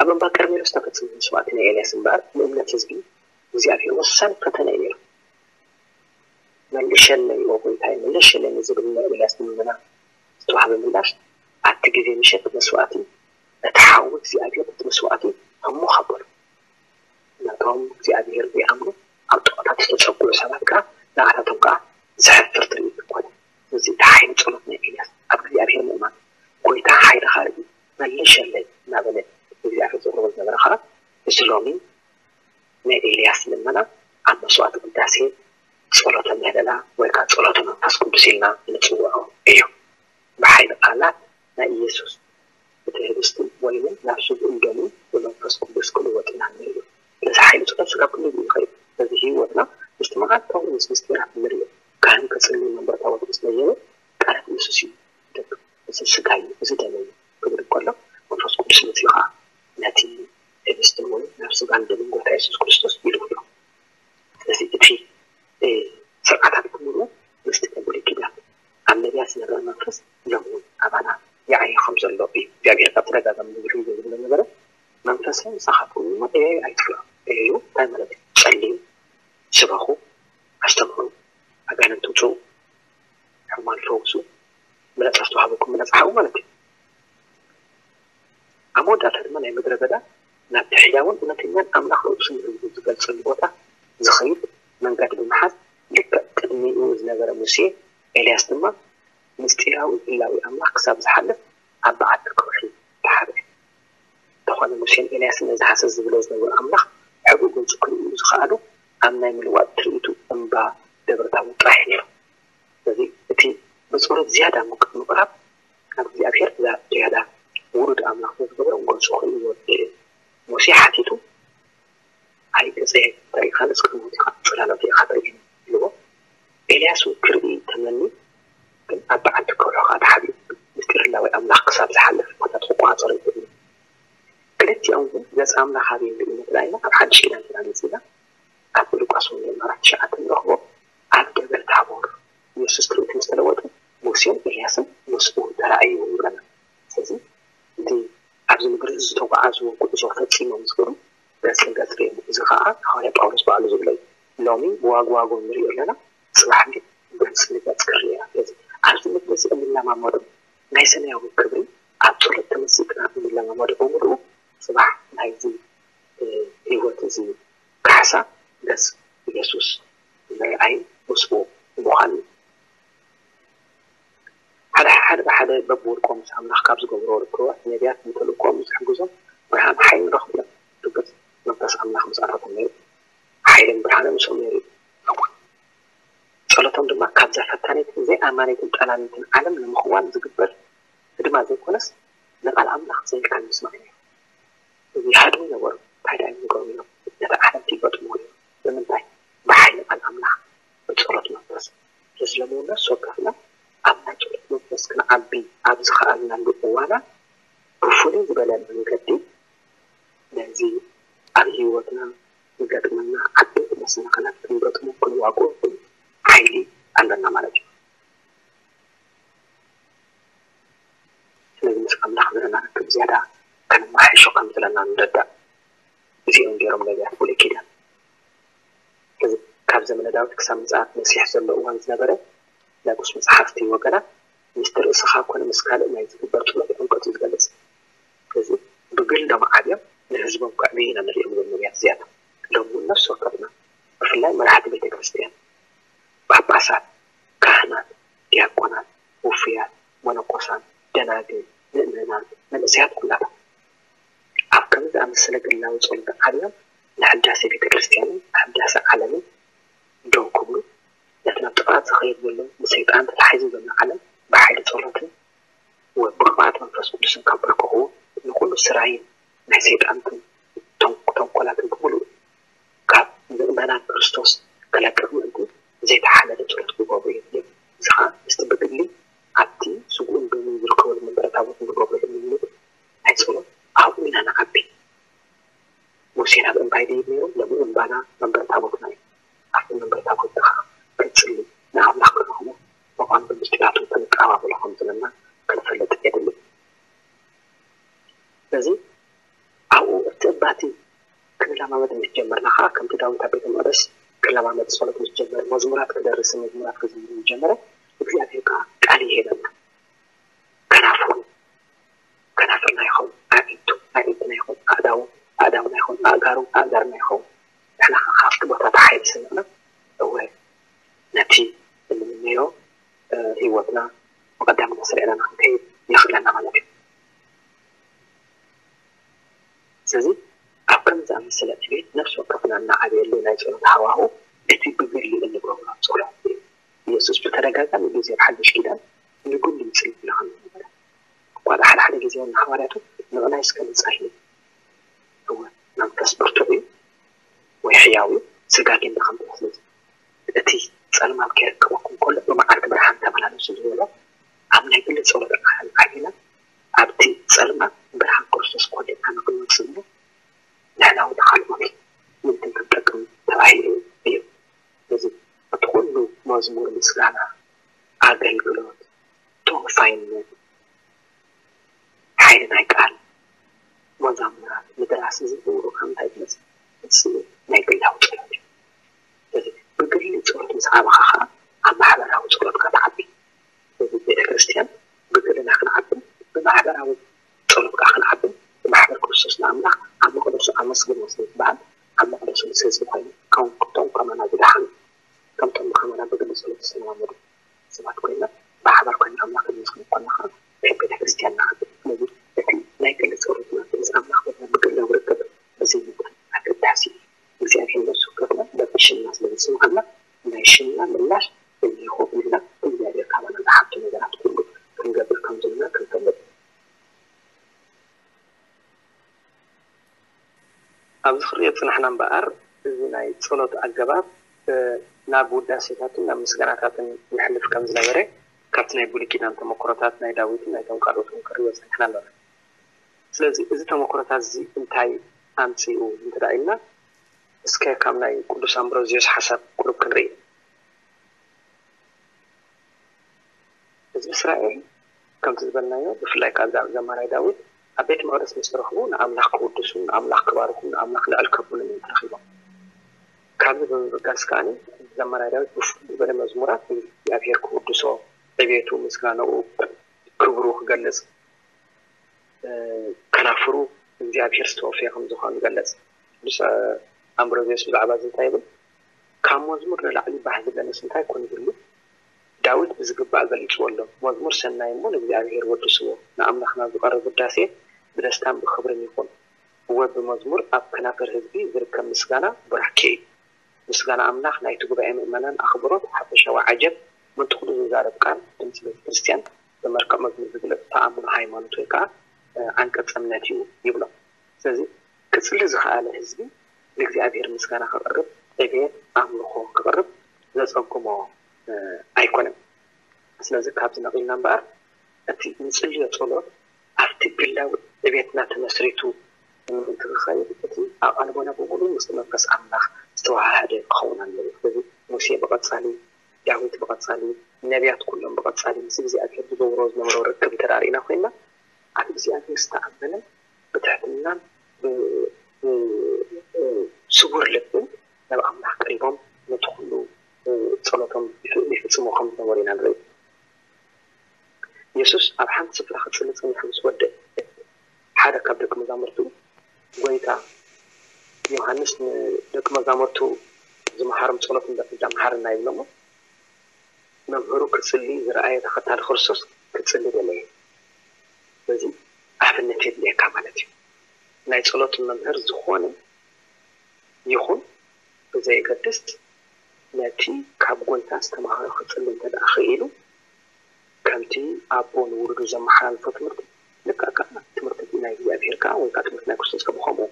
ኣብ እምባ ቀርሜሎስ ዝተፈጸመ መስዋእቲ ናይ ኤልያስ እምበኣር ንእምነት ህዝቢ እግዚኣብሔር ወሳኒ ፈተነ እዩ ነይሩ። መልሸለይ ኦ ጎይታይ መልሸለይ ንዝብል ናይ ኤልያስ ልመና ዝተዋህበ ምላሽ ኣብቲ ግዜ ምሸት መስዋእቲ እቲ ሓዊ እግዚኣብሔር እቲ መስዋእቲ ህሙኽ ኣበሎ። ነቶም እግዚኣብሔር ዘይኣምኑ ኣብ ጥቕታት ዝተጸግዑ ሰባት ከኣ ንኣታቶም ከኣ ዘሕፍር ትርኢት ኮነ። እዚ እቲ ሓይሊ ጸሎት ናይ ኤልያስ ኣብ እግዚኣብሔር ምእማን ጎይታ ሓይልኻ ርኢ መልሸለይ እናበለ እግዚኣብሔር ዘቕርቦ ዝነበረ ከኣ እዚ ሎሚ ናይ ኤልያስ ልመና ኣብ መስዋዕቲ ቅዳሴ ጸሎተ ምህለላ ወይ ከዓ ጸሎተ መንፈስ ቅዱስ ኢልና ንጽውዖ እዩ። ብሓይሊ ቃላት ናይ ኢየሱስ እቲ ህብስትን ወይንን ናብ ስግኡን ደሙን ብመንፈስ ቅዱስ ክልወጥ ኢና ንርኢ። ነዚ ሓይሊ ጸሎት ስጋብ ክንርኢ ይኽእል። በዚ ህይወትና ምስቲ መዓልታዊ ምስ ምስጢራት ንርኢ። ካህን ከጽሊ መንበር ታቦት ምስ ነየበ ቃላት ኢየሱስ እዩ ደግ እዚ ስጋይ እዚ ደመይ ክብል እንከሎ መንፈስ ቅዱስ መፂኡ ከዓ ነቲ ህብስትን ወይን ናብ ስጋን ደምን ጎይታ የሱስ ክርስቶስ ይልውጦ። ስለዚ እቲ ስርዓታት ብምሉ ምስጢር ብሉይ ኪዳን ኣብ ነቢያት ዝነበረ መንፈስ ሎም እውን ኣባና ይዓየ ከም ዘሎ እዩ። እግዚኣብሔር ካብ ተደጋጋሚ ብዙሕ ግዜ ዝብሎ ነበረ። መንፈሰ ምሳኻትኩም እሞ እየዩ ኣይትፍርሑ። እየዩ እንታይ ማለት እዩ? ጸልዩ፣ ስበኹ፣ ኣስተምሩ፣ ኣጋንንት ውፅኡ፣ ሕሙማን ፈውሱ፣ ብነፃ ዝተዋህበኩም ብነፃ ሃቡ ማለት እዩ። ኣብ መወዳእታ ድማ ናይ ምድረ በዳ ናብቲ ሕያውን እውነተኛን ኣምላኽ ርእሱ ንህዝቡ ዝገልጸሉ ቦታ ዝኸይድ መንገዲ ብምሓዝ ልክዕ ቅድሚኡ ዝነበረ ሙሴ ኤልያስ ድማ ምስጢራዊ ህላዊ ኣምላኽ ክሳብ ዝሓልፍ ኣብ በዓቲ ከውሒ ተሓብአ። እንተኾነ ሙሴን ኤልያስን ነዚ ሃሰስ ዝብሎ ዝነበሩ ኣምላኽ ሕቡእ ገጹ ክርእዩ ዝኸኣሉ ኣብ ናይ ምልዋጥ ትርኢቱ እምባ ደብረ ታቦር ጥራሕ እዩ ነይሩ። ስለዚ እቲ ብጸሎት ዝያዳ ምቅ- ምቕራብ ናብ እግዚኣብሔር ዝያዳ ውሉድ ኣምላኽ ስለ ዝገብሮ ገጹ ክርእይዎ ደልዩ። ሙሴ ሓቲቱ ኣይ ገጸ ተሪኢኻንስ ቅድሞት ኢኻ ጽላሎት ኢኻ ተርኢ ኢልዎ። ኤልያስ እውን ክርኢ ተመኒ ግን ኣብ በዓቲ ከውሒ ከዓ ተሓቢኡ ምስጢር ህላዊ ኣምላኽ ክሳብ ዝሓልፍ ኩነታት ክቆፃፀሮ ይኽእል እዩ። ክልቲኦም ግን ገጸ ኣምላኽ ኣበይ ንርኢ ንብል ኣለና ኣብ ሓድሽ ኪዳን ተራጊጽ ኢና ኣብ ሉቃስ ወንጌል ምዕራፍ ትሽዓተ ንረኽቦ ኣብ ደብረ ታቦር ኢየሱስ ትርኢት ምስ ተለወጠ ሙሴን ኤልያስን ምስኡ ተራእዩ ይብለና። ስለዚ እቲ ኣብዚ ምድሪ ዝተጓዓዝዎ ጉዕዞ ፈጺሞም ምስ በሉ ገጽ ንገጽ ርእዮም። እዚ ኸኣ ሃዋርያ ጳውሎስ ባዕሉ ዝብሎ እዩ። ሎሚ ብዋግዋጎ ንርእዮ ኣለና፣ ጽባሕ ግን ገጽ ንገጽ ክንርእዮ ኢና። ስለዚ ኣብዚ ምድሪ እዚ እንለማመዶ ናይ ሰማያዊ ክብሪ ኣብ ጸሎት ተመሲጥና እንለማመዶ ብምሉኡ ጽባሕ ናይዚ ህይወት እዚ ካሕሳ ገጽ ኢየሱስ ምርኣይ ምስኡ ምዃን እዩ። ሓደ ሓደ ብሓደ በብውልቆም ምስ ኣምላኽ ካብ ዝገብርዎ ርክባት ነቢያት ንተልእኮኦም ዝሕግዞም ብርሃን ሓይሊ ረኽቡ እዮም። ርግጽ መንፈስ ኣምላኽ ምስኣታቶም ነይሩ፣ ሓይልን ብርሃንን ምስኦም ነይሩ እዩ። ጸሎቶም ድማ ካብዛ ፈታኒትን ዘይኣማኒትን ጠላሚትን ዓለም ንምኽዋል ዝግበር ህድማ ዘይኮነስ ንቓል ኣምላኽ ዘልካል ምስማዕ ነይሩ። ይሃድሙ ነበሩ። እንታይ ደኣ ይገብሩ እዮም? ነታ ዓለም ይገጥሙ እዮም። ብምንታይ? ብሓይሊ ቃል ኣምላኽ፣ ብጸሎት መንፈስ። ስለዚ ሎሚ እውን ነፍሲ ወከፍና ኣብ ናይ ጸሎት መንፈስ ክንዓቢ ኣብ ዝኸኣልናሉ እዋና ብፍሉይ ዝበለ መንገዲ ነዚ ኣብ ህይወትና ዝገጥመና ዓበይቲ መሰናኽላት ክንገጥሞ ክንዋግኦ ሓይሊ ኣለና ማለት እዩ። ስለዚ ምስ ኣምላኽ ዘለና ርክብ ዝያዳ ከነመሓይሾ ከም ዘለና ንረዳእ። እዚኦም ገይሮም ነቢያት ብሉይ ኪዳን። ስለዚ ካብ ዘመነ ዳዊት ክሳብ ምጽኣት መሲሕ ዘሎ እዋን ዝነበረ ናይ ቅዱስ መጽሓፍቲ ወገናት ምስቲ ርእስኻ ኮነ ምስ ካልእ ናይ ዝግበር ጸሎት ዕምቀቱ እዩ ዝገልጽ። ስለዚ ብግሎም ዓብዮም ንህዝቦም ከዕብዩ ኢና ንሪኦም እዞም ነቢያት እዚኣቶም። ሎሚ እውን ነፍሲ ወከፍና ብፍላይ መራሕቲ ቤተ ክርስቲያን፣ ጳጳሳት፣ ካህናት፣ ዲያቆናት፣ ውፉያት፣ መነኮሳት፣ ደናግል፣ ምእመናን፣ መንእሰያት ኩላቶም ኣብ ከምዚ ዝኣመሰለ ግላዊ ጸሎት ዓብዮም ንሕዳሴ ቤተ ክርስቲያንን ንሕዳሴ ዓለምን ደው ክብሉ ነቲ ናብ ጥፍኣት ዝኸይድ ዘሎ ብሰይጣን ተታሒዙ ዘሎ ዓለም ብሓይሊ ጸሎትን ወብቕብኣት መንፈስ ቅዱስን ከንበርክኹ ንኹሉ ስራይን ናይ ሰይጣን ተንኮላትን ብምሉእ ካብ ምእመናን ክርስቶስ ክለቅቕ ምእንቲ ዘይተሓለለ ጸሎት ክገብሩ የድልዮም። እዚ ኸኣ ምስቲ ብግሊ ኣብቲ ስግኡን ደሙን ዝርከበሉ መንበረ ታቦት ንገብሮ ልምምድ ናይ ጸሎት ኣብኡ ኢና ንዓቢ። ሙሴ ናብ እምባይ ድዩ ነይሩ? ሎሚ እምባና መንበረ ታቦትና እዩ። ኣብቲ መንበረ ታቦት ኸዓ ክንጽሊ ንኣምላኽ ክንረኽቦ ምዃኑ ብምስጢራቱ ክንቀባበሎ ከም ዘለና ክንፈልጥ የድሊ። ስለዚ ኣብኡ እቲ እባ እቲ ክንለማመድ ምስ ጀመርና ኸዓ ከምቲ ዳዊት ኣብ ቤተ መቕደስ ክለማመድ ጸሎት ምስ ጀመረ መዝሙራት ክደርስ፣ መዝሙራት ክዝምር ዝጀመረ፣ እግዚኣብሔር ከዓ ቃል ይሄበና። ከናፍሩ፣ ከናፍርና ይኸውን፣ ኣዒንቱ፣ ኣዒንትና ይኹን፣ ኣእዳው፣ ኣእዳውና ይኹን፣ ኣእጋሩ፣ ኣእጋርና ይኸውን። ንሕና ከዓ ካብቲ ቦታ ተሓይል ስንቕና፣ እወ፣ ነቲ እንምነዮ፣ እ፣ ህይወትና ብቐዳምነት ስሪዕና ንክንከይድ የኽእለና ማለት እዩ። ስለዚ ኣብ ከምዚ ዝኣመሰለ ዕቤት ነፍሲ ወከፍና እናዓበየሉ ናይ ጸሎት ሃዋሁ፣ እቲ ብግሊ እንገብሮ ጸሎት እዩ። ኢየሱስ ብተደጋጋሚ ግዜ ኣብ ሓድሽ ኪዳን ንግሉ ይጽሊ ኢሉ ከም ዝነበረ፣ እኳ ሓደ ሓደ ግዜ እውን ንሃዋርያቱ ንቕናይ እስከ ንጸሊ፣ እወ መንፈስ ብርቱዕ እዩ ወይ ሕያው እዩ፣ ስጋ ግን ደኸምቲ እዩ። ስለዚ እቲ ጸልማት ከየርክበኩም ከሎ ብመዓልቲ ብርሃን ተመላለሱ ዝበሎ ኣብ ናይ ግሊ ጸሎት ዓቢና ኣብቲ ጸልማት ብርሃን ክርስቶስ ኮሊዕና ንክንወጽእ እሞ ንሕና እውን ንኻልኦት ምእንቲ ክንጠቅም ተባሂሉ እዩ። ስለዚ እቲ ኩሉ መዝሙር ምስጋና፣ ኣገልግሎት፣ ተወፋይነት፣ ሓይሊ ናይ ቃል፣ መዛሙራት፣ ምድራስ፣ እዚ ኩሉ ካብ እንታይ ዝመጽእ? እዚ ናይ ግላዊ ጸሎት እዩ። ስለዚ ብግሊ ጸሎት ምስ ዓበኻ ኸዓ ኣብ ማሕበራዊ ጸሎትካ ትዓቢ። ስለዚ ቤተ ክርስቲያን ብግልና ክንዓብን ብማሕበራዊ ጸሎት ከዓ ክንዓብን ብማሕበር ክርስቶስ ንኣምላኽ ኣብ መቕደሱ ኣመስግንዎ ስለ ዝበሃል ኣብ መቕደሱ ምስ ህዝቢ ኮይኑ ከም ከምቶም ከማና ዝደሓኑ ከምቶም ከማና ብግሊ ጸሎት ዝተለማመዱ ሰባት ኮይና ብሓባር ኮይና ኣምላኽ ነመስግን ከለኻ ከም ቤተ ክርስቲያን ንዓቢ። ስለዚ እቲ ናይ ግሊ ጸሎትና ምስ ኣምላኽ ዘለና ብግላዊ ርክብ ብዘይ ምጥን ኣገዳሲ እዩ። እግዚኣብሔር ነፍሱ ከፍና በቲ ሽምና ስለ ዝስምዓና ናይ ሽምና ምላሽ እንዲኹ ኢልና እግዚኣብሔር ካባና ዝሓቶ ነገራት ኩሉ ክንገብር ከም ዘለና ክንፈልጥ። ኣብዚ ክሪኦ ጽናሕና እምበኣር እዚ ናይ ጸሎት ኣገባብ ናብ ውዳሴታትን ናብ ምስጋናታትን ይሕልፍ ከም ዝነበረ ካብቲ ናይ ብሉይ ኪዳን ተመክሮታት ናይ ዳዊትን ናይቶም ካልኦትን ክሪኦ ጽኒሕና ኣለና። ስለዚ እዚ ተመክሮታት እዚ እንታይ ኣምጺኡ እንተ ኢልና እስከ ካብ ናይ ቅዱስ ኣምብሮዚዮስ ሓሳብ ቁሩብ ክንርኢ። ህዝቢ እስራኤል ከምቲ ዝበልናዮ ብፍላይ ካብ ዘማራይ ዳዊት ኣብ ቤት መቅደስ ምስ ተረኽቡ ንኣምላኽ ክውድሱ ንኣምላኽ ክባርኩ ንኣምላኽ ልዕል ከብሉን እዮም ተረኺቦም። ካብዚ ብምብጋስ ከዓኒ ዘማራይ ዳዊት ብፍሉይ ዝበለ መዝሙራት ንእግዚኣብሔር ክውድሶ ዕቤቱ ምስጋናኡ ክብሩ ክገልጽ ከናፍሩ እግዚኣብሔር ዝተወፈየ ከም ዝኾኑ ይገልጽ። ቅዱስ ኣምብሮዚዮስ ብዛዕባ እዚ እንታይ ይብል? ካብ መዝሙር ንላዕሊ ባህ ዝብለንስ እንታይ ኮን ይህሉ? ዳዊት ብዝግባእ ገሊጽዎ ኣሎ። መዝሙር ሰናይ እሞ ንእግዚኣብሔር ወድስዎ፣ ንኣምላኽና ዝቐርብ ውዳሴ ብደስታን ብኽብርን ይኹን። እወ ብመዝሙር ኣብ ከናፍር ህዝቢ ዝርከብ ምስጋና ቡራኬ እዩ። ምስጋና ኣምላኽ ናይቲ ጉባኤ ምእመናን ኣኽብሮት ሓፈሻዊ ዓጀብ ምእንቲ ኩሉ ዝዛረብ ቃል ድምጺ ቤተ ክርስቲያን ብመልክዕ መዝሙር ዝግለጽ ተኣምኖ ሃይማኖት ወይ ከኣ ዓንቀጸ እምነት እዩ ይብሎ። ስለዚ ክጽሊ ዝኸኣለ ህዝቢ ንእግዚኣብሔር ምስጋና ከቕርብ ዕቤት ኣምልኾ ክቕርብ ዘጸግሞ ኣይኮነን። ስለዚ ካብዚ ነቒልና እምበኣር እቲ ንጽልዮ ጸሎት ኣብቲ ግላዊ ዕቤትና ተመስሪቱ ምእንቲ ክኸይድ እቲ ኣቓልቦና ብምሉእ ምስቲ መንፈስ ኣምላኽ ዝተወሃሃደ ክኸውን ኣለዎ። ስለዚ ሙሴ ብቐጻሊ፣ ዳዊት ብቐጻሊ፣ ነቢያት ኩሎም ብቐጻሊ ምስ እግዚኣብሔር ዝገብሮ ዝነበሮ ርክብ እንተ ርኢና ኮይንና ኣብ እግዚኣብሔር ዝተኣመነ ብትሕትናን ብስቡር ልብን ናብ ኣምላኽ ቀሪቦም ነቲ ኩሉ ጸሎቶም ይፍጽሙ ከም ዝነበሩ ኢና ንርኢ። የሱስ ኣብ ሓንቲ ስፍራ ክጽሊ ጸኒሑ ምስ ወደአ ሓደ ካብ ደቂ መዛሙርቱ ጎይታ ዮሃንስ ንደቂ መዛሙርቱ ዝመሃሮም ጸሎት እንዳ መሃረና ይብሎሞ መምህሩ ክጽሊ ዝረኣየ ተኸታሊ ክርስቶስ ክጽሊ ደለየ። ስለዚ ኣብነት የድልየካ ማለት እዩ። ናይ ጸሎት መምህር ዝኾነ ይኹን ብዘየገድስ ነቲ ካብ ጎይታ ዝተማሃሮ ክጽሊ እንተ ደኣ ኽኢሉ ከምቲ ኣቦ ንውሉዱ ዘመሓላልፎ ትምህርቲ ልክዕ ከኣ ትምህርቲ ናይ እግዚኣብሔር ከኣ ወይ ከኣ ትምህርቲ ናይ ክርስቶስ ከኣ ብኸምኡ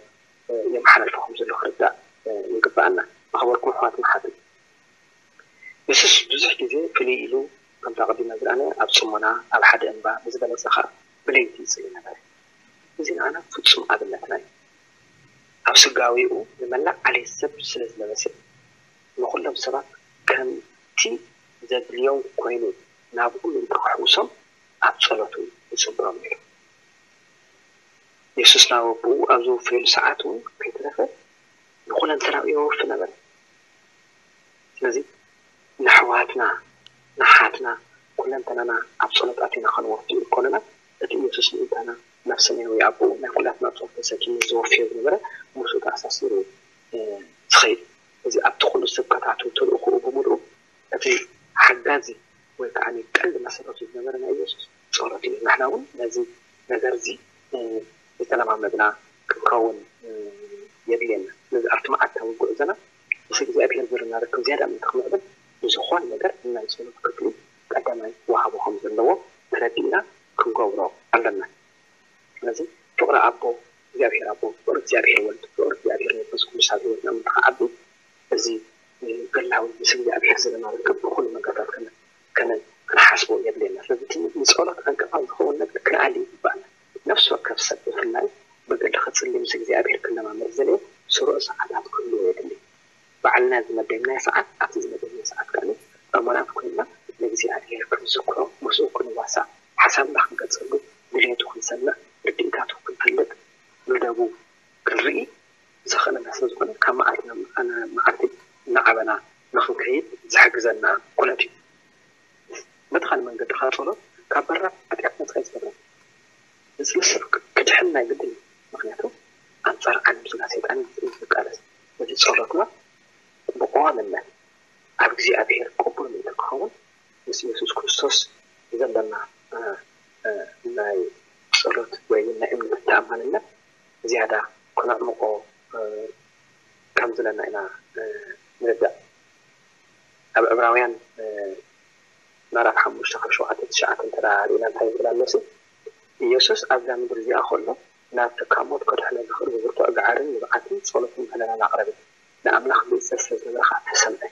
የመሓላልፎ ከም ዘሎ ክርዳእ ይግብኣና። ኣኽበርኩም ኣሕዋትን ኣሓትን የሱስ ብዙሕ ግዜ ፍልይ ኢሉ ከምቲ ኣቐዲምና ዝረኣናዮ ኣብ ጽሞና፣ ኣብ ሓደ እምባ፣ ብዝበለጸ ኸኣ ብለይቲ ይጽሊ ነበረ። እዚ ንዓና ፍጹም ኣብነትና እዩ። ኣብ ስጋዊኡ ንመላእ ዓሌት ሰብ ስለ ዝለበሰ፣ ንኹሎም ሰባት ከምቲ ዘድልዮም ኮይኑ ናብ ኩሉ እንተኽሕውሶም ኣብ ጸሎቱ ይጽንብሮም ነይሩ። የሱስ ናብ ኣቦኡ ኣብ ዘውፍየሉ ሰዓት እውን ከይተረፈ ንኹለንተናኡ የወፊ ነበረ። ስለዚ ንኣሕዋትና ንኣሓትና ኩለንተናና ኣብ ጸሎት ኣቲና ከነወፍዮ እንከለና፣ እቲ ኢየሱስ ምእንታና ናብ ሰማያዊ ኣቦኡ ናይ ኩላትና ጸሎት ተሰኪሙ ዘወፍዮ ዝነበረ ምስኡ ተኣሳሲሩ ዝኸይድ። እዚ ኣብቲ ኩሉ ስብከታቱ ተልእኮኡ ብምልኡ እቲ ሓጋዚ ወይ ከዓ ቀንዲ መሰረቱ ዝነበረ ናይ ኢየሱስ ጸሎት እዩ። ንሕና እውን ነዚ ነገር እዚ ዝተለማመድና ክንከውን የድልየና። ስለዚ ኣብቲ መዓልታዊ ጉዕዞና ምስ እግዚኣብሔር ዘለና ርክብ ዝያዳ ምእንቲ ክምዕብል ብዝኾነ ነገር ናይ ጸሎት ክፍሊ ቀዳማይ ወሃቦ ከም ዘለዎ ተረዲእና ክንገብሮ ኣለና። ስለዚ ፍቕሪ ኣቦ እግዚኣብሔር ኣቦ፣ ፍቕሪ እግዚኣብሔር ወልድ፣ ፍቕሪ እግዚኣብሔር መንፈስ ቅዱስ ኣብ ህይወትና ምእንቲ ክዓቢ እዚ ገላዊ ምስ እግዚኣብሔር ዘለና ርክብ ብኹሉ መንገድታት ከነ ከነ ክንሓስቦ የድልየና። ስለዚ እቲ ንጸሎት ዕንቅፋት ዝኸውን ነገር ክንኣሊ ይግባእና። ነፍሲ ወከፍ ሰብ ብፍላይ ብግሊ ክጽሊ ምስ እግዚኣብሔር ክለማመድ ዝደለየ ስሩዕ ሰዓታት ክህልዎ የድሊ። ባዕልና ዝመደብናዮ ሰዓት ኣብቲ ዝመደብናዮ ሰዓት ከኣ እሙናት ኮይንና ንእግዚኣብሔር ክንዝክሮ ምስኡ ክንዋሳእ ሓሳብና ክንገልጸሉ ድሌቱ ክንሰምዕ ርድኢታቱ ክንፈልጥ መደቡ ክንርኢ ዘኽእለና ስለ ዝኾነ ካብ መዓልቲ ናብ መዓልቲ እናዓበና ንኽንከይድ ዝሕግዘና ኩነት እዩ። በቲ ካልእ መንገዲ ከዓ ጸሎት ካብ በራፍ ሓጢኣት ነጻ እዩ ዝገብረና። ንጽሊ ሰብ ክድሕን ናይ ግድን እዩ። ምክንያቱ ኣንጻር ዓለም ስጋ ሰይጣን እዩ ዝቃለስ። በዚ ጸሎትና ብቐዋምነት ኣብ እግዚኣብሔር ቅቡል ምእንቲ ክኸውን ምስ ኢየሱስ ክርስቶስ ዘለና ናይ ጸሎት ወይ ናይ እምነት ተኣማንነት ዝያዳ ክነዕምቆ ከም ዘለና ኢና ንርዳእ። ኣብ ዕብራውያን ምዕራፍ ሓሙሽተ ካብ ሸውዓተ ትሽዓተ እንተ ርኢና እንታይ ይብል ኣሎ? ኢየሱስ ኣብዛ ምድሪ እዚኣ ከሎ ናብቲ ካብ ሞት ከድሕኖ ዝኽእል ብብርቱዕ ገዓርን ንብዓትን ጸሎትን ምህለላን ኣቕረበ። ንኣምላኽ ብእዝነት ስለ ዝነበረ ኸኣ ተሰምዐ።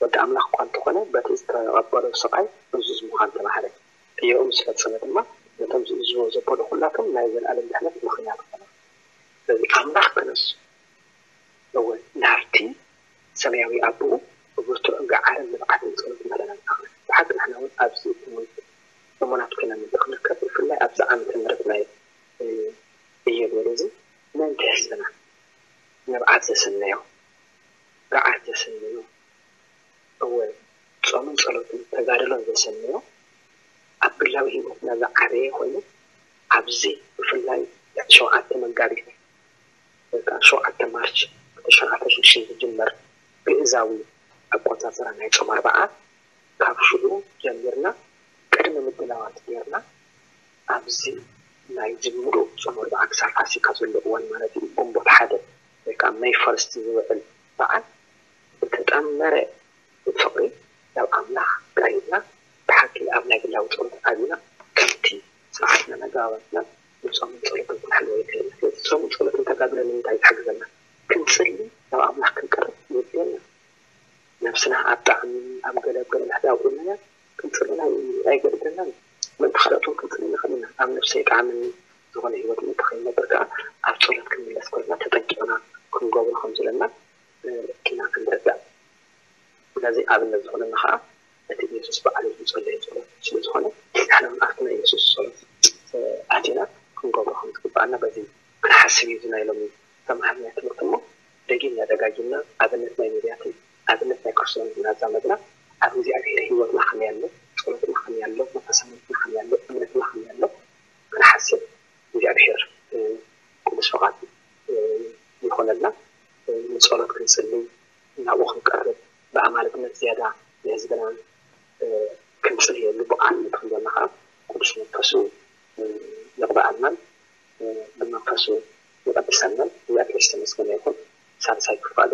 ወዲ ኣምላኽ እኳ እንተኾነ በቲ ዝተቐበሎ ስቓይ እዙዝ ምዃን ተማህረ። ዕዮኡ ምስ ፈጸመ ድማ ነቶም ዝእዝዝዎ ዘበሉ ኩላቶም ናይ ዘለኣለም ድሕነት ምኽንያት ኾነ። ስለዚ ኣምላኽ ክነሱ እወ ናብቲ ሰማያዊ ኣቦኡ ብብርቱዕ ገዓርን ንብዓትን ጸሎት ምህለላን ኣቕረበ። ብሓቂ ንሕና እውን ኣብዚ እሙን እሙናት ኮይና ምእንቲ ክንርከብ ብፍላይ ኣብዚ ዓመተ ምህረት ናይ ኢዮቤል እዚ ምእንቲ ህዝብና ንብዓት ዘሰነዮ፣ ገዓት ዘሰነዮ፣ እወ ጾምን ጸሎትን ተጋድሎን ዘሰነዮ ኣብ ግላዊ ህይወትና ዝዓበየ ኮይኑ ኣብዚ ብፍላይ ሸውዓተ መጋቢት ወይ ከዓ ሸውዓተ ማርች ክልተ ሺሕ ዓሰርተ ሽዱሽተ ዝጅመር ግእዛዊ ኣቆጻጽራ ናይ ጾም ኣርብዓ ካብ ሽዑ ጀሚርና ቅድሚ ምድላዋት ጌርና ኣብዚ ናይ ዝምሉእ ጾም ኣርብዓ ክሳብ ፋሲካ ዘሎ እዋን ማለት እዩ። ግንቦት ሓደ ወይ ከዓ ሜይ ፈርስት ዝውዕል በዓል ብተጣመረ ፍቕሪ ናብ ኣምላኽ ቀሪብና ብሓቂ ኣብ ናይ ግላዊ ጸሎት ዓቢና ከምቲ ስርዓትናን ኣገባባትናን ንጾምን ጸሎትን ክነሕልዎ የድልየና። ስለዚ ጾምን ጸሎትን ተጋድሎን ንምንታይ ዝሕግዘና? ክንጽሊ ናብ ኣምላኽ ክንቀርብ የድልየና። ነብስና ኣብ ጣዕሚ ኣብ ገለ ኣብ ገለ እንድሕር ኣውዒልናያ ክንጽሊ ኣይገድደናን። ምእንቲ ካልኦት እውን ክንጽሊ ንኽእል ኢና። ኣብ ነብሰይ ጣዕሚ ዝኾነ ህይወት ምእንቲ ከይንነብር ከኣ ኣብ ጸሎት ክንምለስ ከለና ተጠንቂቕና ክንገብሮ ከም ዘለና ኢና ክንርዳእ። ስለዚ ኣብነት ዝኾነና ከዓ እቲ ኢየሱስ ባዕሉ ዝጸለዮ ጸሎት ስለ ዝኾነ ንሕና እውን ኣብቲ ናይ ኢየሱስ ጸሎት ኣቲና ክንገብሮ ከም ዝግባኣና በዚ ክንሓስብ እዩ። እዚ ናይ ሎሚ ዝተማሃርናዮ ትምህርቲ እሞ ደጊምና ደጋጊምና ኣብነት ናይ ነቢያትን ኣብነት ናይ ክርስቶስን እናዛመድና ኣብ እግዚኣብሔር ህይወትና ከመይ ኣሎ፣ ጸሎትና ከመይ ኣሎ፣ መንፈሳውነትና ከመይ ኣሎ፣ እምነትና ከመይ ኣሎ ክንሓስብ እግዚኣብሔር ቅዱስ ፍቓድ ይኾነልና። ንጸሎት ክንጽሊ ናብኡ ክንቀርብ ብኣማልድነት ዝያዳ ንህዝብና ክንጽልየሉ ብቕዓት ምእንቲ ክንበና ከዓ ቅዱስ መንፈሱ ይቕብኣልናን ብመንፈሱ ይቐድሰናን። እግዚኣብሔር ዝተመስገነ ይኹን። ሳልሳይ ክፋሉ